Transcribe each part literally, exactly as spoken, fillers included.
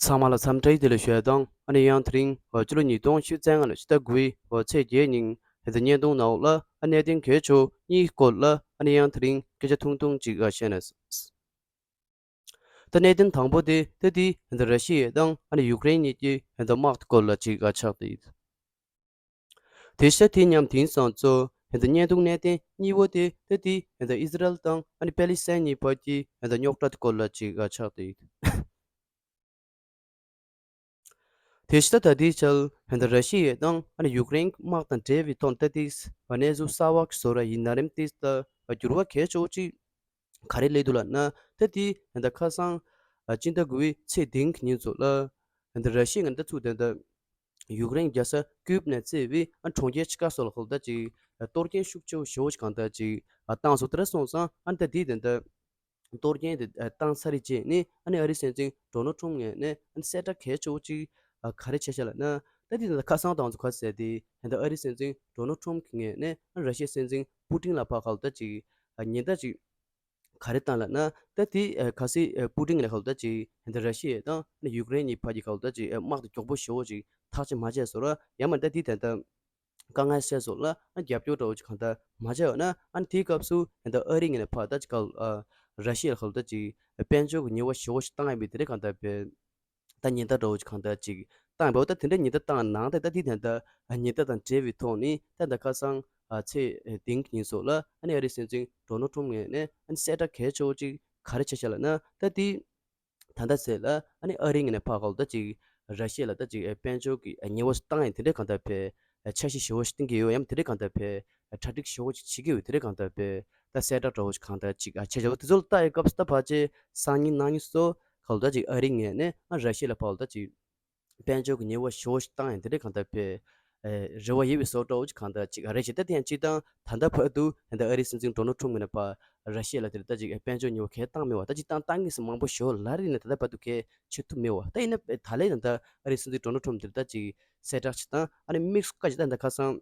ཚང་མ་ལ་འཚམས་འདྲི་བདེ་ལེགས་ཞུ་ཡ་དང་། ཨ་ནི་ཡང་དེ་རིང་ཕྱི་ལོ་ཉིས་སྟོང་ཉི་ཤུ་རྩ་ལྔ་ལོའི་ཕྱི་ཟླ་དགུ་པའི་ཚེས་བརྒྱད་ཉིན་ད་ལྟ་བརྙན་ཐུང་ནང་ལ་ཨ་གནད་དོན་གལ་ཆེ་བོ་གཉིས་སྐོར་ལ་ཨ་ནི་ཡང་དེ་རིང་སྐད་ཆ་ཐུང་ཐུང་ཅིག་བཤད་ན། ད་གནད་དོན་དང་པོ་དེ་ད་དེ་ད་ར་ཤི་ཡ་དང་ཨ་ནི་ཡུཀ་རེན་གཉིས་ཀྱི་ད་དམག་སྐོར་ལ་ཅིག་ཆགས་ཏེ་ཡིན། དེ་ཤ་དེ་མཉམ་དེང་སང་ཚོ་ཧན་ད་བརྙན་ཐུང་གནད་དོན་གཉིས་པོ་དེ་ད་དེ་ཧན་ད་ཨི་ཟི་རལ་དང་ཨ་ནི་པེ་ལི་སི་ཐན་གཉིས་བར་གྱི་ཧན་ད་རྙོག་དྲ་སྐོར་ལ་ཅིག་ཆགས་ཏེ་ཡོད། དེ་ཤ་ད་དེའི་ཆར་ཧན་ད་ར་ཤི་ཡ་དང་ཨ་ནི་ཡུཀ་རེན་དམག་དང་འབྲེལ་བའི་ཐོག་ད་དེ་གནས་ཚུལ་གསར་བ་བཟོ་ར་ཡིན་ན་རིམ་དེ་ད་འགྱུར་བ་གལ་ཆེ་བོ་ཅིག་ག་རེ་སླེབས་འདུག་ལབ་ན། ད་དེ་ད་ཁ་སང་ཨ་སྤྱི་ཟླ་དགུ་པའི་ཚེས་བདུན་གྱི་ཉིན་ཚོ་ལ་ད་ར་ཤི་ཡ་ང་ད་ཚུགས་ད་ད་ཡུཀ་རེན་རྒྱལ་ས་ཀིབ་ནས་བརྩིས་པའི་ཨ་གྲོང་ཁྱེར་ཆི་ཀ་སོ་ལ་ཁོ་ད་ཅིག་གཏོར་སྐྱོན་ཤུགས་ཆེ་བོ་ཞེ་བོ་ཞིག་གང་ད་ཅིག་བཏང་སོང་། དེ་འདྲ་སོང་ཙང་ཨ་ད་དེ་ད་ད་གཏོར་སྐྱོན་དེ་བཏང་ཚར་རྗེས་ནས་ཨ་ནི་ཨ་རིའི་སྲིད་འཛིན་ཌོ་ནལ་ཁྲོམ་ངོས་ནས་ཨ་ནི་གསལ་བསྒྲགས་གལ་ཆེ་བོ་ཅིག་ག་རེ་བྱས་ཤག་ལབ་ན། ད་དེ་ད་ཁ་སང་དང་ཚོ་ག་ཟེར་དེ་ད་ཨ་རིའི་སྲིད་འཛིན་ཌོ་ནལ་ཁྲོམ་གྱི་ངོས་ནས་ཨ་ནི་ར་ཤི་ཡའི་སྲིད་འཛིན་པུ་ཏིན་ལ་ཕར་ཁ་ལ་ད་ཅིག་ཉེན་བརྡ་ཅིག་ག་རེ་བཏང་ལབ་ན། ད་དེ་ཨ་གལ་སྲིད་ཨ་པུ་ཏིན་ལ་ཁ་ལ་ད་ཅིག་ཨ་ད་ར་ཤི་ཡ་དང་ཨ་ནི་ཡུཀ་རེན་གཉིས་བར་གྱི་ཁ་ལ་ད་ཅིག་ཨ་དམག་དེ་མགྱོགས་པོ་ཞེ་བོ་ཅིག་ཐག་གཅོད་མ་བྱས་སོང་ར། ཡང་མ་ད་དེ་ད་ད་དཀའ་ངལ་སེལ་སོང་ལ་ཨ་རྒྱབ་སྐྱོར་འདྲ་བོ་ཅིག་གང་ལྟར་མ་བྱས་པ་ན། ཨ་ནི་དེའི་སྐབས་སུ་ཨ་ད་ཨ་རི་ངོས་ནས་ཕར་ད་ཅིག་ཁ་ལ་ཨ་ར་ཤི་ཡ་ལ་ཁ་ལ་ད་ཅིག་ཨ་དཔལ་འབྱོར་གྱི་ཉེས་པ་ཞེ་བོ་ཞིག་བཏང་ཡོད་པའི་དེ་རེད་གང་ལྟར་བས། ད་ཉེན་བརྡ་འདྲ་བོ་ཅིག་གང་ལྟར་ཅིག་བཏང་བ། ད་དེ་འདྲ་ཉེན་བརྡ་བཏང་ནང་དེ་ད་དེ་ད་ད་ཉེན་བརྡ་དང་འབྲེལ་བའི་ཐོག་ནས་ད་ད་ཁ་སང་ཨ་ཚེས་བདུན་གྱི་ཉིན་སོགས་ལ་ཨ་ནི་ཨ་རིའི་སྲིད་འཛིན་ཌོ་ནལ་ཁྲོམ་ངོས་ནས་ཨ་ནི་གསལ་བསྒྲགས་གལ་ཆེ་བོ་ཅིག་ག་རེ་བྱས་ཤག་ལབ་ན། ད་དེ་ད་ལྟ་ཚེ་ལ་ཨ་ནི་ཨ་རི་ངོས་ནས་ཕར་ཁ་ལ་ད་ཅིག་ར་ཤི་ཡ་ལ་ད་ཅིག་དཔལ་འབྱོར་གྱི་ཉེས་པ་བཏང་ཡིན་དེ་འདྲ་གང་ལྟར་བས་འཆར་གཞི་ཞེ་བོ་ཞིག་བཏིང་གི་ཡོད། ཡང་དེ་འདྲ་གང་ལྟར་བས་གྲ་སྒྲིག་ཞེ་བོ་ཞིག་བྱེད་ཀྱི་ཡོད། དེ་འདྲ་གང་ལྟར་བས་ད་གསལ་བསྒྲགས་འདྲ་བོ་ཞིག་གང་ལྟར་ཅིག་ཨ་བྱས་བྱས་པ། དེ་ཚོ་ལ་ལྟ་ཡི་སྐབས་སུ་ད་ཕལ་ཆེར་སང་ཉིན་གནངས་ཉིན་སོགས་ཁ་ལ་ད་ཅིག་ཨ་རི་ངོས་ནས་ཨ་ར་ཤི་ཡ་ལ་ཕར་ལ་ད་ཅིག་དཔལ་འབྱོར་གྱི་ཉེས་པ་ཞེ་བོ་ཞིག་བཏང་ཡང་དེ་འདྲའི་གང་ལྟར་བས་ཨེ་རེ་བ་ཡོད་པའི་བཟོ་འདྲ་བོ་ཅིག་གང་ལྟར་ཅིག་རེད་ཅེས། ད་དེ་ཡང་སྤྱིར་བཏང་ད་ལྟ་བར་དུ་ད་ལྟ་ཨ་རིའི་སྲིད་འཛིན་ཌོ་ནལ་ཁྲོམ་ངོས་ནས་ཕར་ར་ཤི་ཡ་ལ་དེར་ད་ཅིག་དཔལ་འབྱོར་ཉེས་པ་གས་བཏང་མེད་པ། ད་སྤྱིར་བཏང་བཏང་གི་ཟེར་མང་པོ་ཞེ་བོ་ལབ་རེད་ནས་ད་ལྟ་བར་དུ་གས་བྱེད་ཐུབ་མེད་པ། ད་ཡིན་ན་ད་ལན་ད་ལྟ་ཨ་རིའི་སྲིད་འཛིན་ཌོ་ནལ་ཁྲོམ་དེར་ད་ཅིག་གསལ་བསྒྲགས་ཅིག་བཏང་། ཨ་ནི་དམིགས་སུ་བཀར་ཅིག་ད་ད་ཁ་སང་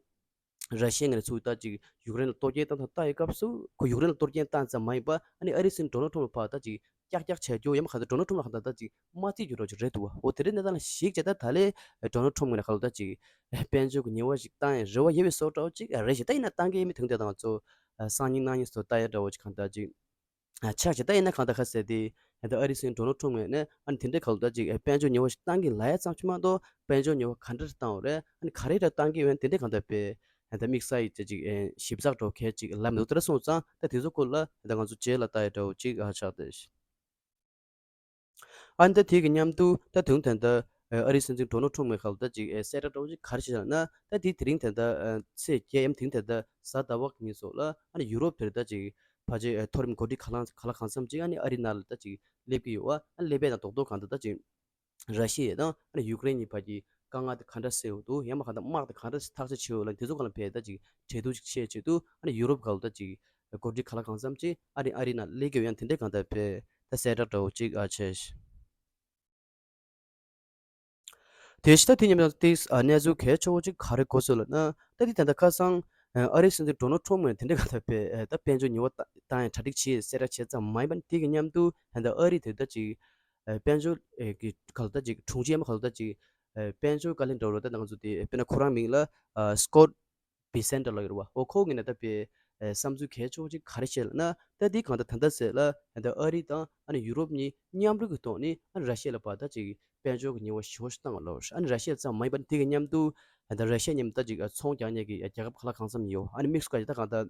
ར་ཤི་ཡ་ངོས་ནས་ཚུར་ད་ཅིག་ཡུཀ་རེན་ལ་གཏོར་སྐྱོན་བཏང་ཐབས་བལྟ་ཡི་སྐབས་སུ་ཁོ་ཡུཀ་རེན་ལ་གཏོར་སྐྱོན་བཏང་ཙམ་མ་ཡིན་པ་ཨ་ནི་ཨ་རིའི་སྲིད་འཛིན་ཌོ་ནལ་ཁྲོམ་ལ་ཕར་ད་ཅིག་ཀྱག་ཀྱག་བྱ་རྒྱུ། ཡང་མ་ག་ཚོད་ཌོ་ནལ་ཁྲོམ་ལ་གང་ལྟར་ད་ཅིག་དམའ་ཚིག་རྒྱུ་འདྲ་བོ་ཅིག་རེད་འདུག་བ། འོ་དེ་རིང་གནས་སྟངས་ལ་གཞིགས་བྱས་ད་ད་ལན་ཌོ་ནལ་ཁྲོམ་ངོས་ནས་ཁ་ལ་ད་ཅིག་དཔལ་འབྱོར་གྱི་ཉེས་པ་ཞིག་བཏང་ཡང་རེ་བ་ཡོད་པའི་བཟོ་འདྲ་བོ་ཅིག་རེད་ཅེས། ད་ཡིན་ན་བཏང་གི་ཡོད་མེད་དེ་འདྲ་དང་ཚོ་སང་ཉིན་གནངས་ཉིན་སོགས་ལྟ་ཡ་འདྲ་བོ་ཅིག་གང་ལྟར་ཅིག་ཆགས་ཅིག་ད་ཡིན་ན་གང་ལྟར་ཁ་གསལ་དེ་ད་ཨ་རིའི་སྲིད་འཛིན་ཌོ་ནལ་ཁྲོམ་ངོས་ནས་ཨ་ནི་དེ་འདྲའི་ཁ་ལ་ད་ཅིག་དཔལ་འབྱོར་ཉེས་པ་ཞིག་བཏང་གི་ལབ་ཡ་ཙམ་ཞིག་མ་གཏོགས་དཔལ་འབྱོར་ཉེས་པ་ག་འདྲ་ཞིག་བཏང་བ་རེད། ཨ་ནི་ག་རེ་འདྲ་བཏང་གི་ཡོད་དེ་འདྲ་གང་ལྟར་བས་ད་དམིགས་བསལ་ཡི་ཅིག་ཞིབ་ཚགས་འདྲ་བོ་གས་ཅིག་ལབ་མི་འདུག་དེ་འདྲ་སོང་ཙང་ད་དེ་ཚོ་སྐོར་ལ་ད་ང་ཚོ་རྗེས་ལ་ལྟ་ཡ་འདྲ་བོ་ཅིག་ཨ་ཆགས་ཏེ། ཨ་ནི་ད་དེ་གི་མཉམ་དུ་ད་དུང་ད་ལྟ་ཨ་རིའི་སྲིད་འཛིན་ཌོ་ནལ་ཁྲོམ་ངོས་ཁ་ལ་ད་ཅིག་གསལ་བསྒྲགས་འདྲ་བོ་ཅིག་ག་རེ་བྱས་ན། ད་དེ་དེ་རིང་ད་ལྟ་ཚེས་བརྒྱད་ཡམ་དེ་རིང་ད་ལྟ་གཟའ་ཟླ་བ་གི་ཉིན་སོགས་ལ་ཨ་ནི་ཡུ་རོབ་དེར་ད་ཅིག་ཕལ་ཆེར་མཐོ་རིམ་འགོ་ཁྲིད་ག་ལ་ག་ལ་གང་འཚམ་ཅིག་ཨ་ནི་ཨ་རི་ནང་ལ་ད་ཅིག་སླེབས་ཀྱི་ཡོད་པ། ཨ་ནི་སླེབས་པའི་ནང་རྡོག་རྡོག་གང་ལྟར་ད་ཅིག་ར་ཤི་ཡ་དང་ཨ་ནི་ཡུཀ་རེན་གཉིས་བར་གྱི་དཀའ་ངལ་དེ་ག་འདྲ་སེལ་འདུག་ཡང་མ་གང་ལྟར་དམག་དེ་ག་འདྲ་ཐག་གཅོད་བྱེད་འོས་ལ་དེ་ཚོ་ག་ལ་བས་ད་ཅིག་གྲོས་བསྡུར་ཅིག་བྱེད་ཆེད་དུ་ཨ་ནི་ཡུ་རོབ་ག་ལ་ད་ཅིག་འགོ་ཁྲིད་ག་ལ་གང་འཚམ་ཅིག་ཨ་རི་ཨ་རི་ནང་སླེབས་ཀྱི་ཡོད། ཡང་དེ་འདྲའི་གང་ལྟར་བས་ད་གསལ་བསྒྲགས་འདྲ་བོ་ཅིག་ཨ་བྱས། དེ་བཞིན་ད་དེ་མཉམ་དུ་ཏིས་ཨ་གནས་ཚུལ་གལ་ཆེ་བོ་ཅིག་ག་རེ་གོ་སོང་ལབ་ན། ད་དེ་ད་ལྟ་ཁ་སང་ཨ་རིའི་སྲིད་འཛིན་ཌོ་ནལ་ཁྲོམ་ངོས་དེ་འདྲའི་གང་ལྟར་བས་ད་དཔལ་འབྱོར་ཉེས་པ་བཏང་ཡང་གྲ་སྒྲིག་བྱེད་གསལ་བསྒྲགས་བྱས་ཙམ་མ་ཡིན་པ། དེ་གི་མཉམ་དུ་ད་ལྟ་ཨ་རི་དེ་ད་ཅིག་ཨ་དཔལ་འབྱོར་ཨེ་གི་ག་ལ་ད་ཅིག་དྲུང་ཆེ་ཡང་མ་ག་ལ་ད་ཅིག་ཨ་དཔལ་འབྱོར་བཀའ་བློན་འདྲ་བོ་ད་ང་ཚོ་དེ་དཔེར་ན་ཁོ་རང་མིང་ལ་ཨ་སི་ཀོཊ་བི་སེན་ཊ་ལབ་ཡོད་རེད་བ། འོ་ཁོ་ངོས་ནས་ད་དཔེ་ཨ་བསམ་ཚུལ་གལ་ཆེ་བོ་ཅིག་ག་རེ་བཤད་ལབ་ན། ད་འདི་གང་ལྟར་ད་ལྟ་ཟེར་ལ་ད་ལྟ་ཨ་རི་དང་ཨ་ནི་ཡུ་རོབ་གཉིས་མཉམ་རུབ་ཀྱི་ཐོག་ནས་ཨ་ནི་ར་ཤི་ཡ་ལ་ཕར་ད་ཅིག་དཔལ་འབྱོར་གྱི་ཉེས་པ་ཞེ་པོ་ཞིག་བཏང་བ་ལབ། ཨ་ནི་ར་ཤི་ཡ་ཙམ་མ་ཡིན་པ་ནི་དེ་གི་མཉམ་དུ་ད་ལྟ་ར་ཤི་ཡ་མཉམ་ད་ཅིག་ཨ་ཚོང་རྒྱག་མཁན་གྱི་རྒྱལ་ཁབ་ག་ལ་གང་འཚམ་ཡོད། ཨ་ནི་དམིགས་སུ་བཀར་ཅིག་ད་གང་ལྟར་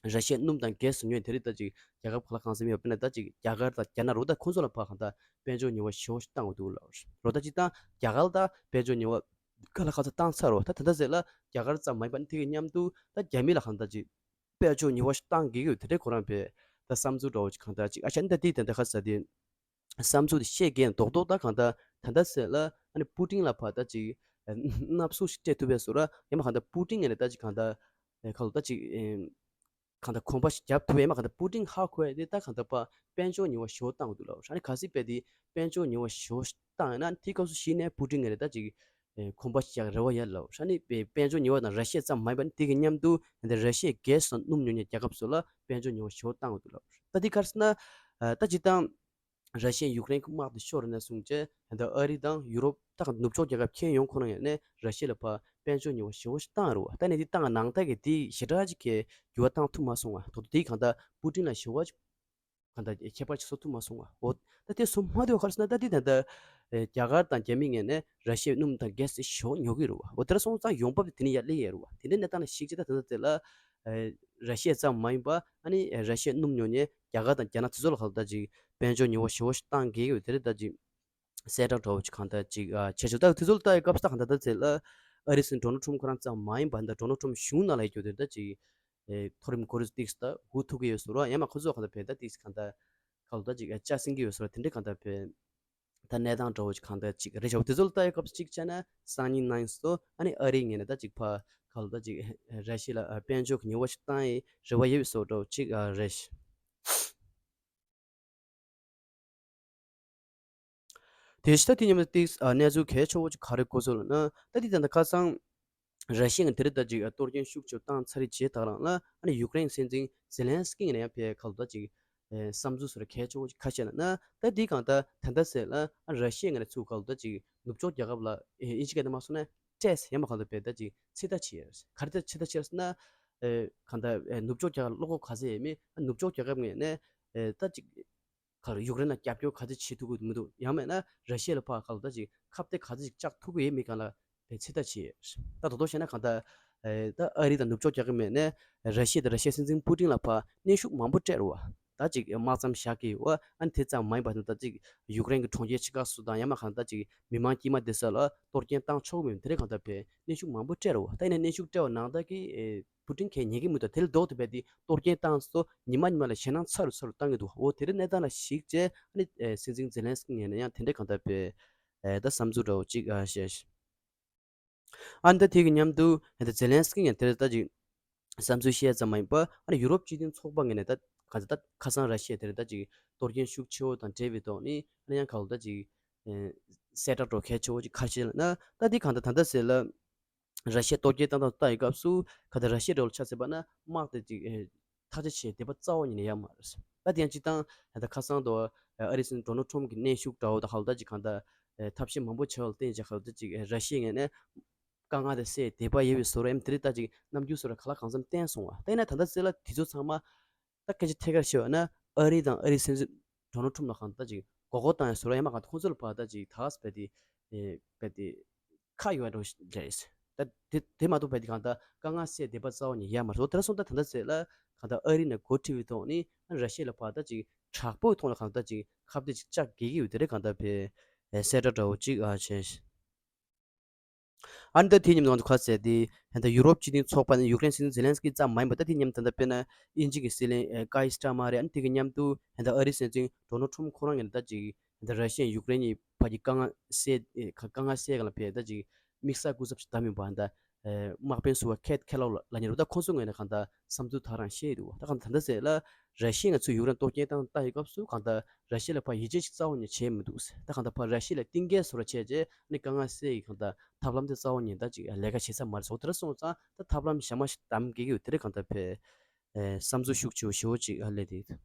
ར་ཤི་ཡ་སྣུམ་དང་གྷེ་སི་ཉོ་མཁན་དེ་རིགས་ད་ཅིག་རྒྱལ་ཁབ་ག་ལ་གང་འཚམ་ཡོད། དཔེར་ན་ད་ཅིག་རྒྱ་གར་དང་རྒྱ་ནག་རུ་ད་ཁོང་ཚོ་ལ་ཕར་གང་ལྟར་དཔལ་འབྱོར་ཉེས་པ་ཞེ་པོ་ཞིག་བཏང་དགོས་འདུག་ལབ། རོ་ད་ཅིག་ད་རྒྱ་གར་ད་དཔལ་འབྱོར་ཉེས་པ་ག་ལ་གང་འཚམ་བཏང་ཚར་རོ། ད་ད་ལྟ་ཟེར་ལ་རྒྱ་གར་ཙམ་མ་ཡིན་པ་ནི་དེ་གི་མཉམ་དུ་ད་རྒྱ་མི་ལ་གང་ལྟར་ཅིག་དཔལ་འབྱོར་ཉེས་པ་ཞིག་བཏང་གི་ཡོད། དེ་འདྲའི་ཁོ་རང་བས་ད་བསམ་ཚུལ་འདྲ་བོ་ཅིག་གང་ལྟར་ཅིག་ཨ་ཤ་ནི་ད་དེ་དེ་འདྲ་ཁ་ཟ་དེ་བསམ་ཚུལ་དེ་བཤད་མཁན་རྡོག་རྡོག་ད་གང་ལྟར་ད་ལྟ་ཟེར་ལ་ཨ་ནི་པུ་ཏིན་ལ་ཕར་ད་ཅིག་མནའ་ཟུར་ཞིག་སྤྲད་ཐུབ་པའི་བཟོ་འདྲ། ཡང་མ་གང་ལྟར་པུ་ཏིན་ངོས་ནས་ད་ཅིག་གང་ལྟར་ཁ་ལོ་ད་ཅིག་གང་ལྟར་གོམ་པ་ཞིག་རྒྱབ་ཐུབ་པའི་མ་གང་ལྟར་པུ་ཏིན་ཧ་གོ་ཡ་དེ་ད་གང་ལྟར་པ་དཔལ་འབྱོར་ཉེས་པ་ཞེ་པོ་བཏང་གི་འདུག་ལབ། ཨ་ནི་གལ་སྲིད་དཔེ་དེ་དཔལ་འབྱོར་ཉེས་པ་ཞེ་པོ་བཏང་ཡོད་ན་དེའི་སྐབས་སུ་གཞི་ནས་པུ་ཏིན་ངོས་ནས་ད་ཅིག་གོམ་པ་ཞིག་རྒྱག་རེ་བ་ཡོད་ལབ། ཨ་ནི་དཔལ་འབྱོར་ཉེས་པ་དང་ར་ཤི་ཡ་ཙམ་མ་ཡིན་པ་ནི་དེ་གི་མཉམ་དུ་ད་ར་ཤི་ཡའི་གྷེ་སི་དང་སྣུམ་ཉོ་མཁན་རྒྱལ་ཁབ་ཚོ་ལ་དཔལ་འབྱོར་ཉེས་པ་ཞེ་པོ་བཏང་གི་འདུག་ལབ། ད་དེ་ག་རེ་ཟེར་ན་ད་སྤྱིར་བཏང་ ར་ཤི་ཡས་ཡུཀ་རེན་གྱི་དམག་དེ་ཤོར་ནས་བཟུང་བྱས་ད་ལྟ་ཨ་རི་དང་ཡུ་རོབ་ད་ནུབ་ཕྱོགས་རྒྱལ་ཁབ་ཁྱོན་ཡོངས་ཁོ་ན་ཡིན་ནས་ར་ཤི་ཡ་ལ་ཕར་དཔལ་འབྱོར་ཉེས་པ་ཞེ་པོ་ཞིག་བཏང་རེད་བ། ད་ནི་དེ་བཏང་ནང་ཐག་གི་དེ་ཞེ་དྲག་ཅིག་གི་འགྱུར་བ་བཏང་ཐུབ་མ་སོང་བ། ད་དུང་དེ་གང་ལྟར་པུ་ཏིན་ལ་ཞེ་པོ་ཅིག་གང་ལྟར་ཁྱད་པར་ཅིག་བཟོ་ཐུབ་མ་སོང་བ། འོ་ད་དེ་བཟོ་མ་ཐུབ་ག་རེ་ཟེར་ན། ད་དེ་ད་ལྟ་རྒྱ་གར་དང་རྒྱ་མི་ངོས་ནས་ར་ཤི་ཡའི་སྣུམ་དང་གྷེ་སི་དེ་ཞེ་པོ་ཉོ་གི་རེད་བ། འོ་དེ་འདྲ་སོང་ཙང་ཡོང་འབབ་དེ་ནས་ཡར་སླེབས་ཡས་རེད་བ། དེ་འདྲའི་གནས་སྟངས་ལ་གཞིགས་བྱས་ད་ད་ལྟ་དེ་ལ་ར་ཤི་ཡ་ཙམ་མ་ཡིན་པ་ཨ་ནི་ར་ཤི་ཡའི་སྣུམ་ཉོ་མཁན་རྒྱ་གར་དང་རྒྱ་ནག་དེ་ཚོ་ལ་གང་ལྟར་ཅིག་དཔལ་འབྱོར་ཉེས་པ་ཞེ་པོ་ཞིག་བཏང་གི་ཡོད། དེ་རེད། ད་ཅིག་གསལ་བསྒྲགས་འདྲ་བོ་ཅིག་གང་ལྟར་ཅིག་ཨ་བྱས་ཆོག་ད་དེ་ཚོ་ལ་ལྟ་ཡི་སྐབས་སུ་ད་གང་ལྟར་ད་ཚེ་ལ་ཨ་རི་སྲིད་འཛིན་ཌོ་ནལ་ཊམ་ཁོ་རང་ཙམ་མ་ཡིན་པ་ད་ཌོ་ནལ་ཊམ་གཞུང་ནང་ལ་ཡོད་རྒྱུ་དེ་ད་ཅིག་ཨེ་མཐོ་རིམ་འགོ་རིམ་ཏིགས་ད་སྒུག་ཐུབ་ཀྱི་ཡོད་ཟེར་བ། ཡང་མ་ཁོ་ཚོ་གང་ལྟར་བས་ད་ཏིགས་གང་ལྟར་ཁ་ལོ་ད་ཅིག་ཨ་ལྕགས་སྲིང་གི་ཡོད་ཟེར་བ། དེ་འདྲའི་གང་ལྟར་བས་ད་གནས་སྟངས་འདྲ་བོ་ཅིག་གང་ལྟར་ཅིག་རེད་ཆོག་དེ་ཚོ་ལ་ལྟ་ཡི་སྐབས་སུ་ཅིག་བྱས་ན་སང་ཉིན་གནངས་ཚེ་ཨ་ནི་ཨ་རིའི་ངོས་ནས་ད་ཅིག་ཕར་ཁ་ལོ་ད་ཅིག་ར་ཤི་ཡ་ལ་དཔལ་འབྱོར་གྱི་ཉེས་པ་ཞིག་བཏང་ཡི་རེ་བ་ཡོད་པའི་བཟོ་འདྲ་བོ་ཅིག་ཨ་རེད། དེ་བཞིན་ད་དེ་མཉམ་དུ་ཏིག་ཨ་གནས་ཚུལ་གལ་ཆེ་བོ་ཅིག་ག་རེ་གོ་སོང་ལབ་ན། ད་དེ་ད་ལྟ་ཁ་སང་ར་ཤི་ཡ་ངོས་དེ་རིང་ད་ཅིག་ཨ་གཏོར་སྐྱོན་ཤུགས་ཆེ་བཏང་ཚར་རྗེས་ད་རང་ལ་ཨ་ནི་ཡུཀ་རེན་སྲིད་འཛིན་ཛེ་ལན་སི་ཀི་ངོས་ནས་ཡང་ཕར་ཁ་ལོ་ད་ཅིག་ཨེ་བསམ་ཚུལ་བཟོ་འདྲ་གལ་ཆེ་བོ་ཅིག་ཁ་ཤས་ལབ་ན། ད་དེ་གང་ལྟར་ད་ལྟ་ཟེར་ལ་ཨ་ར་ཤི་ཡ་ངོས་ནས་ཚུར་ཁ་ལོ་ད་ཅིག་ནུབ་ཕྱོགས་རྒྱལ་ཁབ་ལ་ཨེ་དབྱིན་ཇི་སྐད་དུ་མ་སོང་ན་ཊེ་སི་ཡང་མ་གང་ལྟར་བས་ད་ཅིག་ཚིག་ཐག་བཅད་ཡོད། ག་རེ་ད་ཚིག་ཐག་བཅད་ཟེར་ན། ཨེ་གང་ལྟར་ཨེ་ནུབ་ཕྱོགས་རྒྱལ་ཁབ་བློ་ཁོག་ག་ཚད་ཡོད་མེད། ཨ་ནུབ་ཕྱོགས་རྒྱལ་ཁབ་ངོས་ནས་ཨེ་ད་ཅིག་ག་རེ་ཡུཀ་རེན་ལ་རྒྱབ་སྐྱོར་ག་ཚོད་བྱེད་ཐུབ་ཀྱི་མི་འདུག་ཡང་མིན་ན་ར་ཤི་ཡ་ལ་ཕར་ག་ལ་ད་ཅིག་ཁ་གཏད་ག་ཚོད་ཅིག་བཅག་ཐུབ་ཀྱི་ཡོད་མེད་སྒང་ལ་བས་ཚིག་ཐག་བཅད་ཡོད། ད་དོ་དོ་བྱས་ན་གང་ལྟར་ཨེ་ད་ཨ་རི་དང་ནུབ་ཕྱོགས་རྒྱལ་ཁབ་ངོས་ནས་ར་ཤི་ཡ་དང་ར་ཤི་ཡའི་སྲིད་འཛིན་པུ་ཏིན་ལ་ཕར་གནོན་ཤུགས་མང་པོ་སྤྲད་རེད་བ། ད་ཅིག་དམག་མཚམས་བཞག་གི་ཡོད་བ། ཨ་ནི་དེ་ཙམ་མ་ཡིན་པ་ད་ཅིག་ཡུཀ་རེན་གྱི་གྲོང་ཁྱེར་ཆེ་ཁག་སུ་དང་ཡང་མ་གང་ད་ཅིག་མི་མང་དཀྱུས་མ་དེ་ཚོ་ལ་གཏོར་སྐྱོན་བཏང་ཆོག་གི་མེད། དེ་རིང་གང་ལྟར་བས་གནོན་ཤུགས་མང་པོ་སྤྲད་རེད་བ། ད་ཡིན་ན་གནོན་ཤུགས་སྤྲད་པ་ནང་ལྟར་གྱི་ཨེ་པུ་ཏིན་གས་ཉན་གྱི་མི་འདུག་དེ་ལ་ལྡོག་ཏུ་བས་དེ་གཏོར་སྐྱོན་བཏང་སོ་ཉི་མ་ཉི་མ་ལ་ཞེད་སྣང་ཚ་རུ་ཚ་རུ་བཏང་གི་འདུག་འོ་དེ་རིང་གནས་སྟངས་ལ་གཞིགས་བྱས་ཨ་ནི་ཨེ་སྲིད་འཛིན་ཛེ་ལན་སི་ཀི་ངོས་ནས་ཡང་དེ་འདྲའི་གང་ལྟར་བས་ཨེ་ད་བསམ་ཚུལ་འདྲ་བོ་ཅིག་ཨ་བཤད། ཨ་ནི་ད་དེ་གི་མཉམ་དུ་ཨེ་ད་ཛེ་ལན་སི་ཀི་ངོས་དེར་ད་ཅིག་བསམ་ཚུལ་བཤད་ཙམ་མ་ཡིན་པ་ཨ་ནི་ཡུ་རོབ་སྤྱི་མཐུན་ཚོགས་པ་ངོས་ནས་ད་ག་ཚོད་ད་ཁ་སང་ར་ཤི་ཡ་དེར་ད་ཅིག་གཏོར་སྐྱོན་ཤུགས་ཆེ་བོ་དང་འབྲེལ་བའི་ཐོག་ནས་ཨ་ནི་ཡང་ག་ལ་ད་ཅིག་ཨེ་གསལ་བསྒྲགས་འདྲ་བོ་གལ་ཆེ་བོ་ཅིག་ཁ་ཤས་ལབ་ན། ད་དེ་གང་ལྟར་ད་ལྟ་ཟེར་ལ་ར་ཤི་ཡ་གཏོར་སྐྱོན་བཏང་སྟངས་ལྟ་ཡི་སྐབས་སུ་ག་ད་ར་ཤི་ཡ་འདྲ་བོ་ལ་ཆ་མཚོན་པ་ན་དམག་དེ་ཅིག་ཨེ་ཐག་གཅོད་བྱེད་བདེ་པོ་རྩ་བ་ཉིད་ནས་ཡོད་མ་རེད། ད་དེ་ཡང་སྤྱིར་བཏང་ད་ཁ་སང་དུ་ཨ་རིའི་སྲིད་འཛིན་ཌོ་ནལ་ཊམ་གྱི་གནོན་ཤུགས་འདྲ་བོ་དང་ཧ་ལ་ད་ཅིག་གང་ལྟར་ཨེ་ཐབས་ཤེས་མང་པོ་བྱས་པ་ལ་བརྟེན་བྱས་ཧ་ལ་ད་ཅིག་ཨེ་ར་ཤི་ཡའི་ངོས་ནས་དཀའ་ངལ་དེ་སེལ་བདེ་པོ་ཡོད་པའི་བཟོ་འདྲ་ཡིན། དེ་རིང་ད་ཅིག་རྣམ་འགྱུར་བཟོ་འདྲ་ག་ལ་གང་འཚམ་བསྟན་སོང་བ། ད་ཡིན་ན་ད་ལྟ་ཚེ་ལ་དེ་ཚོ་ཚང་མ་ད་སྐད་ཆ་ཐད་ཀར་བཤད་པ་ན་ཨ་རི་དང་ཨ་རིའི་སྲིད་འཛིན་ཌོ་ནལ་ཊམ་ལ་གང་ལྟར་ཅིག་མགོ་སྐོར་བཏང་ཡ་བཟོ་འདྲ་ཡང་མ་གང་ལྟར་ཁོང་ཚོ་ལ་ཕར་ད་ཅིག་ཐགས་རྦད་དེ་ཨེ་རྦད་དེ་ཁག་ཡོད་པ་འདྲ་བོ་རེད། ད་དེ་དེ་མ་གཏོགས་རྦད་དེ་གང་ལྟར་དཀའ་ངལ་སེལ་བདེ་པོ་རྩ་བ་ནས་ཡོད་མ་རེད། དེ་འདྲ་སོང་ཙང་ད་ལྟ་ཚེ་ལ་གང་ལྟར་ཨ་རི་ནས་འགོ་ཁྲིད་པའི་ཐོག་ནས་ཨ་ར་ཤི་ཡ་ལ་ཕར་ད་ཅིག་དྲག་པོའི་ཐོག་ལ་གང་ལྟར་ཅིག་ཁ་གཏད་ཅིག་བཅག་དགོས་ཀྱི་ཡོད། དེ་རེད་གང་ལྟར་བས་ཨེ་གསལ་བསྒྲགས་འདྲ་བོ་ཅིག་ཨ་བྱས། ཨ་ནི་ད་དེ་མཉམ་དུ་ང་ཚོ་ཁ་གསལ་ཏེ་ད་ཡུ་རོབ་སྤྱི་མཐུན་ཚོགས་པ་ནས་ཡུཀ་རེན་སྲིད་འཛིན་ཛེ་ལན་སི་ཀི་ཙམ་མ་ཡིན་པ་ད་དེ་མཉམ་དུ་ད་ལྟ་དཔེར་ན་དབྱིན་ཇི་གི་སྲིད་བློན་ཨེ་ཀི་ཡར་སི་ཊར་མར་རེད། ཨ་ནི་དེ་གི་མཉམ་དུ་ད་ཨ་རིའི་སྲིད་འཛིན་ཌོ་ནལ་ཊམ་ཁོ་རང་གིས་ད་ཅིག་ད་ར་ཤི་ཡ་ཡུཀ་རེན་གཉིས་བར་གྱི་དཀའ་ངལ་སེལ་ཨེ་དཀའ་ངལ་སེལ་ག་ལ་ཕེབས་ད་ཅིག་དམིགས་བསལ་སྐུ་ཚབ་ཞིག་བདམས་ཡོད་པ་ད་ཨེ་དམག་དཔོན་ཟུར་པ་ཁེ་ཐི་ཁེ་ལོག་ལབ་མཁན་རེད། ད་ཁོང་ཚོའི་ངོས་ནས་གང་ལྟར་བསམ་ཚུལ་དེ་རང་བཤད་ཡོད་འདུག་ད་གང་ལྟར་ད་ལྟ་ཟེར་ལ་ར་ཤི་ཡ་ང་ཚོས་ཡུཀ་རེན་གཏོར་སྐྱོན་བཏང་ལྟ་ཡི་སྐབས་སུ་གང་ལྟར་ར་ཤི་ཡ་ལ་ཕར་ཡིད་ཆེས་ཤིག་རྩ་བ་ནས་བྱས་མི་འདུག་ད་གང་ལྟར་ཕར་ར་ཤི་ཡ་ལ་གཏིང་སྐྱེལ་བཟོ་འདྲ་བྱས་རྗེས་ནི་དཀའ་ངལ་སེལ་ཡི་གང་ལྟར་ཐབས་ལམ་དེ་རྩ་བ་ཉིད་ད་ཅིག་ལས་ཀ་བྱེད་ས་མ་རེད་ཟེར། དེ་འདྲ་སོང་ཙང་ད་ཐབས་ལམ་གཞན་མ་ཞིག་གདམ་དགོས་ཀྱི་ཡོད། དེ་རེད་གང་ལྟར་བས་ཨེ་བསམ་ཚུལ་ཤུགས་ཆེ་བོ་ཞེ་པོ་ཅིག་ཨ་སླེབས་ཏེ།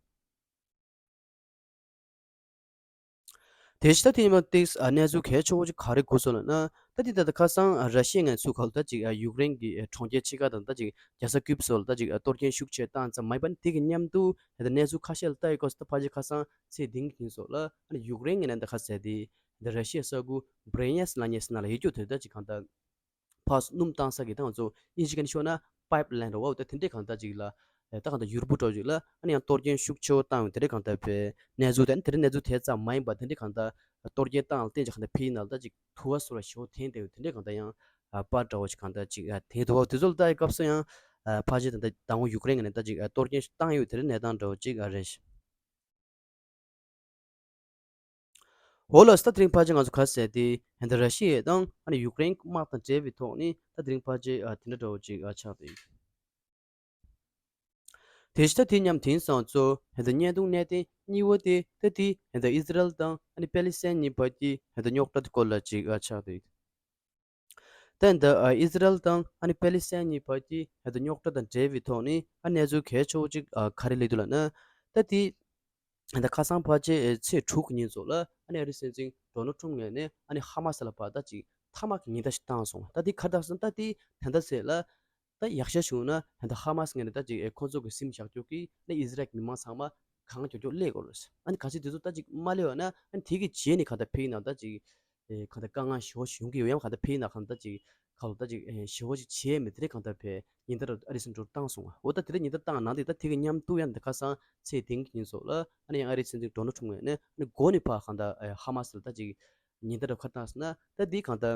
དེ་བཞིན་ད་དེ་ཉིན་མ་ཏིག་ཨ་གནས་ཚུལ་གལ་ཆེ་བོ་ཅིག་ག་རེ་གོ་སོང་ལབ་ན། ད་དེ་ད་ལྟ་ཁ་སང་ཨ་ར་ཤི་ཡ་ངོས་ཚུར་ཁ་ལ་ད་ཅིག་ཨ་ཡུཀ་རེན་གྱི་ཨ་གྲོང་ཁྱེར་ཆེ་ཁག་དང་ད་ཅིག་རྒྱལ་ས་ཀིབ་སོགས་ལ་ད་ཅིག་ཨ་གཏོར་སྐྱོན་ཤུགས་ཆེ་བཏང་ཙམ་མ་ཡིན་པ་ནི་དེ་གི་མཉམ་དུ་ད་གནས་ཚུལ་ཁ་ཤས་ལ་ལྟ་ཡི་སྐབས་སུ་ད་ཕལ་ཆེར་ཁ་སང་ཚེས་བདུན་གྱི་ཉིན་སོགས་ལ་ཨ་ནི་ཡུཀ་རེན་གྱི་ནང་ད་ཁ་ཟེར་དེ་ད་ར་ཤི་ཡའི་ས་ཁུལ་བྷི་རི་ཡན་སི་ལབ་མཁན་ཟེར་ན་ལ་ཡོད་རྒྱུ་དེ་ད་ཅིག་གང་ལྟར་ཕར་སྣུམ་བཏང་ས་གི་ད་ང་ཚོ་དབྱིན་ཇི་སྐད་ནས་ཤོད་ན་པའིབ་ལའིན་རེད་བ། འོ་ད་དེ་འདྲའི་གང་ལྟར་ཅིག་ལ་ཨེ་ད་གང་ལྟར་ཡུར་བུ་འདྲ་བོ་ཅིག་ལ་ཨ་ནི་ཡང་གཏོར་སྐྱོན་ཤུགས་ཆེ་བོ་བཏང་ཡོད། དེ་འདྲའི་གང་ལྟར་བའི་གནས་ཚུལ་དེ་ཨ་ནི་དེ་འདྲའི་གནས་ཚུལ་དེ་ཙམ་མ་ཡིན་པ་དེ་འདྲའི་གང་ལྟར་གཏོར་སྐྱོན་བཏང་ལ་བརྟེན་ཅིག་གང་ལྟར་ཕ་གིའི་ནང་ལ་ད་ཅིག་དུ་བ་སོགས་ལ་ཞེ་པོ་ཐོན་བསྡད་ཡོད། དེ་འདྲའི་གང་ལྟར་ཡང་ཨ་པར་འདྲ་བོ་ཅིག་གང་ལྟར་ཅིག་ཨ་དེ་དུ་བ་དེ་ཚོ་ལ་ལྟ་ཡི་སྐབས་སུ་ཡང་ཨ་ཕལ་ཆེར་ད་ལྟ་དང་པོ་ཡུཀ་རེན་གྱི་ནས་ད་ཅིག་ཨ་གཏོར་སྐྱོན་ཞིག་བཏང་ཡོད། དེ་འདྲའི་གནས་སྟངས་འདྲ་བོ་ཅིག་ཨ་རེད། འོ་ལགས་སོ། ད་དེ་རིང་ཕལ་ཆེར་ང་ཚོ་ག་ཟེར་དེ་ཧན་ད་ར་ཤི་ཡ་དང་ཨ་ནི་ཡུཀ་རེན་དམག་དང་འབྲེལ་བའི་ཐོག་ནས་ད་དེ་རིང་ཕལ་ཆེར་ཨ་དེ་འདྲ་འདྲ་བོ་ཅིག་ཨ་ཆགས་བསྡད་ཡོད། དེ་བཞིན་ད་དེ་མཉམ་དེང་སང་ཚོ་ཧན་ད་བརྙན་ཐུང་གནད་དོན་གཉིས་པ་དེ་ད་དེ་ཧན་ད་ཨི་ཟི་རལ་དང་ཨ་ནི་པེ་ལི་སི་ཐན་གཉིས་བར་གྱི་ཧན་ད་རྙོག་དྲ་དེ་སྐོར་ལ་ཅིག་ཨ་ཆགས་བསྡད་ཡོད། ད་ཧན་ད་ཨ་ཨི་ཟི་རལ་དང་ཨ་ནི་པེ་ལི་སི་ཐན་གཉིས་བར་གྱི་ཧན་ད་རྙོག་དྲ་དང་འབྲེལ་བའི་ཐོག་ནས་ཨ་གནས་ཚུལ་གལ་ཆེ་བོ་ཅིག་ཨ་ག་རེ་སླེབས་འདུག་ལབ་ན། ད་དེ་ ད་ཁ་སང་ཕལ་ཆེར་ཚེས་དྲུག་གི་ཉིན་ཚོ་ལ་ཨ་ནི་ཨ་རིའི་སྲིད་འཛིན་ཌོ་ནལ་ཊམ་ངོས་ནས་ཨ་ནི་ཧ་མ་སི་ལ་ཕར་ད་ཅིག་ཐ་མག་གི་ཉེན་བརྡ་ཞིག་བཏང་སོང་། ད་དེ་ག་རེ་ཟེར་ན་ད་དེ་ད་ལྟ་ཚེ་ལ་ད་ཡག་ཤོས་བྱུང་ན་ད་ཧ་མ་སི་ངོས་ནས་ད་ཅིག་ཁོང་ཚོ་གི་སེམས་བཞག་རྒྱུ་གི་ཨ་ནི་ཨི་ཟི་རལ་གྱི་མི་མང་ཚང་མ་གང་མགྱོགས་མགྱོགས་སླེབས་དགོས་རེད། ཨ་ནི་གལ་སྲིད་དེ་ཚོ་ད་ཅིག་མ་སླེབས་པ་ན་ཨ་ནི་དེ་གི་རྗེས་ནས་གང་ལྟར་ཕེབས་ན་ད་ཅིག་གང་ལྟར་དཀའ་ངལ་ཞེ་པོ་ཞིག་ཡོང་གི་ཡོད། ཡང་གང་ལྟར་ཕེབས་ན་གང་ལྟར་ཅིག་ཁ་ལོ་ད་ཅིག་ཞེ་པོ་ཅིག་བྱེད་ཡས་མེད། དེ་རིང་གང་ལྟར་ཕེབས་ཉིན་ལྟར་ཨ་རིའི་སྲིད་འཛིན་ཌོ་ནལ་ཊམ་བཏང་སོང་བ། འོ་ད་དེ་རིང་ཉིན་ལྟར་བཏང་ནང་དེ་ད་དེ་གི་མཉམ་དུ་ཡང་ད་ཁ་སང་ཚེས་བདུན་གྱི་ཉིན་ཚོ་ལ་ཨ་ནི་ཡང་ཨ་རིའི་སྲིད་འཛིན་ཌོ་ནལ་ཊམ་ངོས་ནས་ཨ་ནི་མགོ་ནས་ཕར་གང་ལྟར་ཧ་མ་སི་ལ་ད་ཅིག་ཉིན་ལྟར་ཁ་བཏང་སོང་ན་ད་དེ་གང་ལྟར་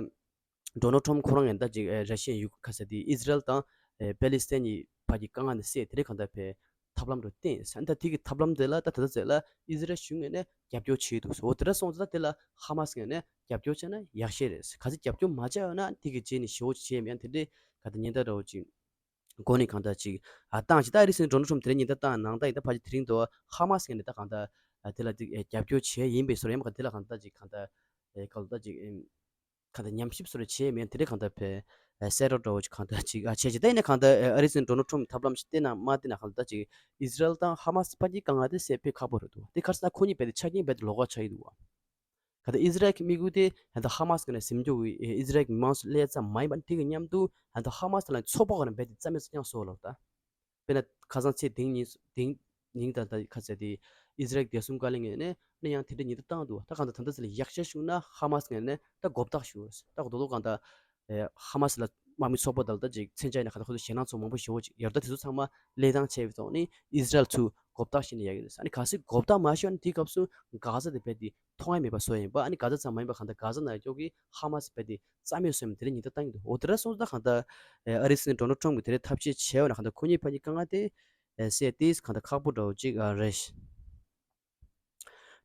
ཌོ་ནལ་ཊམ་ཁོ་རང་ཡང་ད་ཅིག་ཨེ་ར་ཤི་ཡ་ཡུ་ཁ་ས་དེ་ཨི་ཟི་རལ་དང་ཨེ་པེ་ལི་སི་ཐན་གྱི་བར་གྱི་དཀའ་ངལ་འདི་སེལ་དེ་རིང་གང་ལྟར་ཕེབས་ཐབས་ལམ་རུ་བསྟན་ཟེར། ད་དེ་གི་ཐབས་ལམ་དེ་ལ་ད་ད་ལྟ་ཚེ་ལ་ཨི་ཟི་རལ་གཞུང་ངོས་ནས་རྒྱབ་སྐྱོར་བྱེད་འདུག་ཟེར། འོ་དེ་འདྲ་སོང་ཙང་ད་དེ་ལ་ཧ་མ་སི་ངོས་ནས་རྒྱབ་སྐྱོར་བྱས་ན་ཡག་ཤོས་རེད། གལ་སྲིད་རྒྱབ་སྐྱོར་མ་བྱས་ཡོད་ན་དེ་གི་རྗེས་ནས་ཞེ་པོ་ཅིག་བྱས་མེད་ཡང་དེ་འདྲའི་ག་ད་ཉེན་བརྡ་འདྲ་བོ་ཅིག་མགོ་ནས་གང་ལྟར་ཅིག་ཨ་བཏང་ཅིག་ད་ཨ་རིའི་སྲིད་འཛིན་ཌོ་ནལ་ཊམ་དེ་རིང་ཉིན་ལྟར་བཏང་ནང་ད་ཡིན་ད་ཕལ་ཆེར་དེ་རིང་དུ་ཧ་མ་སི་ངོས་ནས་ད་གང་ལྟར་དེ་ལ་ཅིག་རྒྱབ་སྐྱོར་བྱས་ཡིན་པའི་བཟོ་འདྲ་ཡང་ག་དེ་ལ་གང་ལྟར་ཅིག་གང་ལྟར་ག་ལ་ད་ཅིག་གང་ལྟར་ཉམས་ཞིབ་བཟོ་འདྲ་བྱས་མེད། དེ་འདྲའི་གང་ལྟར་བས་གསལ་བསྒྲགས་འདྲ་བོ་ཅིག་གང་ལྟར་ཅིག་ཨ་བྱས་ཅིག་ད་ཡིན་ན་གང་ལྟར་ཨ་རིའི་སྲིད་འཛིན་ཌོ་ནལ་ཊམ་ཐབས་ལམ་ཞིག་བསྟན་ན་མ་བསྟན་ན་གང་ལྟར་ཅིག་ཨི་ཟི་རལ་དང་ཧ་མ་སི་བར་གྱི་དཀའ་ངལ་དེ་སེལ་ཕོད་ཁག་པོ་རེད་འདུག་དེ་ག་རེ་ཟེར་ན་ཁོ་གཉིས་བར་དེ་ཆ་རྐྱེན་རྦད་དེ་ལོགས་ཀ་ཆགས་ཀྱི་འདུག་བ། ག་ད་ཨི་ཟི་རལ་གྱི་དམིགས་ཡུལ་དེ་ད་ཧ་མ་སི་གི་ནས་ཟིན་རྒྱུ་གི་ཨི་ཟི་རལ་གྱི་མི་མང་ཚོ་སླེབས་ཙམ་མ་ཡིན་པ་དེ་གི་མཉམ་དུ་ད་ཧ་མ་སི་ལ་ཚོགས་པ་ག་ནས་རྦད་དེ་རྩ་མེད་བཟོ་རྐྱང་བཟོ་ལབ་ད། དཔེར་ན་ཁ་སང་ཚེས་བདུན་ཉིན་བདུན་ཉིན་ད་ལྟ་ཁ་ཟེར་དེ་ཨི་ཟི་རལ་བདེ་སྲུང་བཀའ་བློན་ངོས་ནས་ནི་ཡང་དེ་འདྲ་ཉིན་ཐོ་བཏང་འདུག་ད་གང་ལྟར་ད་ལྟ་ཚེ་ལ་ཡག་ཤོས་བྱུང་ན་ཧ་མ་སི་ངོས་ནས་ད་མགོ་བཏགས་ཞུ་ད་གོ་རྡོག་རྡོག་གང་ལྟར་ཧ་མ་སི་ལ་དམག་མི་ཚོགས་པ་དང་ད་ཅིག་མཚོན་ཆ་ཡིན་ན་གང་ལྟར་ཁོ་ཚོ་ཞེད་སྣང་ཚོགས་མང་པོ་ཞེ་པོ་ཅིག་ཡོད་ད། དེ་ཚོ་ཚང་མ་བློས་བཏང་བྱས་པའི་ཐོག་ནས་ཨི་ཟི་རལ་ཚུར་མགོ་བཏགས་ཤིག་ནས་ཡག་གི་རེད། ཨ་ནི་གལ་སྲིད་མགོ་བཏགས་མ་ཤོར་ན་དེའི་སྐབས་སུ་གྷ་ཟ་དེ་རྦད་དེ་མཐོང་ཡ་མེད་པ་བཟོ་ཡིན་པ། ཨ་ནི་གྷ་ཟ་ཙམ་མ་ཡིན་པ་གང་ལྟར་གྷ་ཟ་ནང་ཡོད་ཀྱི་ཧ་མ་སི་རྦད་དེ་རྩ་མེད་བཟོས་མ་དེ་རིང་ཉིན་ཐོ་བཏང་གི་འདུག་འོ་དེ་འདྲ་སོང་ཙང་གང་ལྟར་ཨ་རིའི་སྲིད་འཛིན་ཌོ་ནལ་ཊམ་གྱིས་དེ་རིང་ཐབས་ཤེས་བྱས་པ་ན་གང་ལྟར་ཁོ་གཉིས་བར་གྱི་དཀའ་ངལ་དེ་སེལ་ཏེ་གང་ལྟར་ཁག་པོ་འདྲ་བོ་ཅིག་རེད།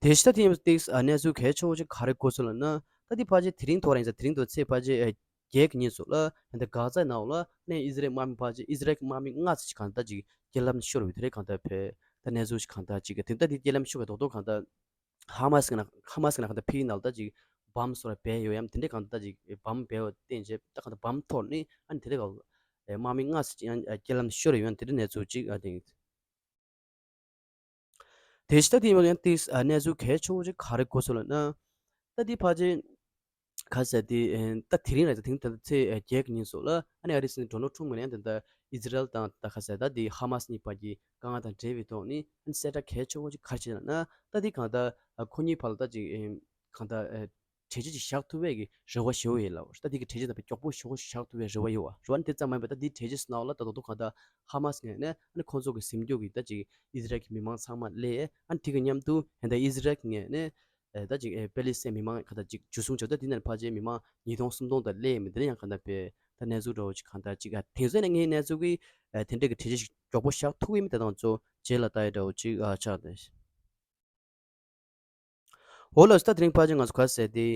དེ་ཕྱི་ད་དེ་ཡིན་ཏིག་གནས་ཚུལ་གལ་ཆེ་བོ་ཅིག་ག་རེ་གོ་སོང་ལབ་ན། ད་དེ་ཕལ་ཆེར་དེ་རིང་ཐོག་རང་ཡིན་ཙང་དེ་རིང་དུ་ཚེས་ཕལ་ཆེར་བརྒྱད་ཀྱི་ཉིན་སོགས་ལ་ད་གྷ་ཛའི་ནང་ལ་ནས་ཨི་ཟི་རལ་དམག་མི་ཕལ་ཆེར་ཨི་ཟི་རལ་གྱི་དམག་མི་ལྔ་ཙམ་ཅིག་གང་ལྟར་ཅིག་རྐྱེན་ལམ་ཤོར་བའི་དེ་རིང་གང་ལྟར་བས་ད་གནས་ཚུལ་ཞིག་གང་ལྟར་ཅིག་གི་དེ་ལྟ་དེ་རྐྱེན་ལམ་ཤོར་བའི་རྡོག་རྡོག་གང་ལྟར་ཧ་མ་སི་ནང་ཧ་མ་སི་ནང་གང་ལྟར་ཕི་ནང་ལ་ད་ཅིག་བམ་སོགས་ར་སྦས་ཡོད་ཡམ་དེ་འདྲའི་གང་ལྟར་ཅིག་བམ་སྦས་བ་བསྟན་རྗེས་ད་གང་ལྟར་བམ་ཐོར་ནས་ཨ་ནི་དེ་རིང་ག་དམག་མི་ལྔ་ཙམ་ཅིག་ཡང་རྐྱེན་ལམ་ཤོར་ཡོད་ཡམ་དེ་འདྲའི་གནས་ཚུལ་ཅིག་ཨ་དེ། དེ་ཕྱི་ད་དེ་མ་ཡང་ཏིས་གནས་ཚུལ་གལ་ཆེ་བོ་ཅིག་ག་རེ་གོ་སོང་ལབ་ན། ད་དེ་ཕལ་ཆེར་ག་ཟེར་དེ་ད་དེ་རིང་རེད། ད་དེང་ད་ཚེས་བརྒྱད་ཀྱི་ཉིན་སོགས་ལ་ཨ་ནི་ཨ་རིའི་སྲིད་འཛིན་ཌོ་ནལ་ཊམ་ངོས་ནས་ཡང་ད་ལྟ་ཨི་ཟི་རལ་དང་ད་ག་ཟེར་ད་དེ་ཧ་མ་སི་གཉིས་བར་གྱི་དཀའ་ངལ་དང་འབྲེལ་བའི་ཐོག་ནས་ཨ་ནི་གསལ་བསྒྲགས་གལ་ཆེ་བོ་ཅིག་ག་རེ་བྱས་ན་ད་དེ་གང་ལྟར་ཁོ་གཉིས་བར་ལ་ད་ཅིག་གང་ལྟར། གྲོས་ཆོད་ཅིག་བཞག་ཐུབ་པའི་གི་རེ་བ་ཞེ་པོ་ཡོད་ལབ། ད་དེ་གི་གྲོས་ཆོད་དང་མགྱོགས་པོ་ཞེ་པོ་བཞག་ཐུབ་པའི་རེ་བ་ཡོད་བ། རེ་བ་ནི་དེ་ཙམ་མ་ཡིན་པར་ད་དེའི་གྲོས་ཆོད་ནང་ལ་ད་དོ་དོ་གང་ལྟར་ཧ་མ་སི་ངོས་ནས་ཨ་ནི་ཁོང་ཚོ་གི་ཟིན་རྒྱུ་གི་ད་ཅིག་ཨི་ཟི་རལ་གི་མི་མང་ཚང་མ་སླེབས། ཨ་ནི་དེ་གི་མཉམ་དུ་ད་ཨི་ཟི་རལ་གི་ངོས་ནས་ད་ཅིག་པེ་ལི་སི་ཐན་མི་མང་གང་ལྟར་ཅིག་འཇུ་བཟུང་བྱས། ད་དེ་ནས་ཕལ་ཆེར་མི་མང་ཉིས་སྟོང་སུམ་སྟོང་ད་སླེབས་མི་དེ་ནས་ཡང་གང་ལྟར་བས་ད་གནས་ཚུལ་འདྲ་བོ་ཅིག་གང་ལྟར་ཅིག་ཨ་དེང་སང་ནས་ངའི་གནས་ཚུལ་གི་དེ་འདྲ་གི་གྲོས་ཆོད་ཞིག་མགྱོགས་པོ་བཞག་ཐུབ་ཀྱི་མིན་དེ་དང་གཙོ་རྗེས་ལ་ལྟ་ཡ་འདྲ་བོ་ཅིག་ཨ་ཆགས་ཏེ། འོ་ལགས་སོ། ད་དེ་རིང་ཕལ་ཆེར་ང་ཚོ་ག་ཟེར་ཏེ།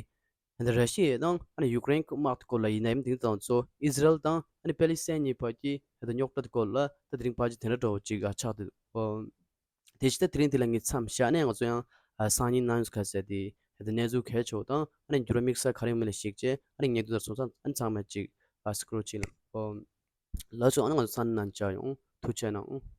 ད་ར་ཤི་ཡ་དང་ཨ་ནི་ཡུཀ་རེན་གྱི་དམག་དེ་སྐོར་ལ་ཡིན་ན་ཡང་དེང་སང་ཚོ་ཨི་ཟི་རལ་དང་ཨ་ནི་པེ་ལི་སི་ཐན་གཉིས་བར་གྱི་ད་རྙོག་དྲ་དེ་སྐོར་ལ་ད་དེ་རིང་ཕལ་ཆེར་དེ་འདྲ་འདྲ་བོ་ཅིག་ཨ་ཆགས་འདུག་ཨོ། དེ་བཞིན་ད་དེ་རིང་འདི་ལ་ངས་མཚམས་བཞག་ནས་ང་ཚོ་ཡང་ཨ་སང་ཉིན་གནངས་ཉིན་ག་ཟེར་ཏེ་ད་གནས་ཚུལ་གལ་ཆེ་བ་དང་ཨ་ནི་འགྱུར་བ་དམིགས་བསལ་ག་རེ་ཡོད་མེད་ལ་གཞིགས་བྱས་ཨ་ནི་ངས་འདི་ལྟར་སོང་ཙང་ཨ་ནི་ཚང་མས་ཅིག་ཨ་སྐུ་རོགས་ཅིག་ལ་ཨོ། ལགས་སོ། ཨ་ནི་ང་ཚོ་སང་ཉིན་ནང་མཇལ་ཡོང་། ཐུགས་རྗེ་གནང་།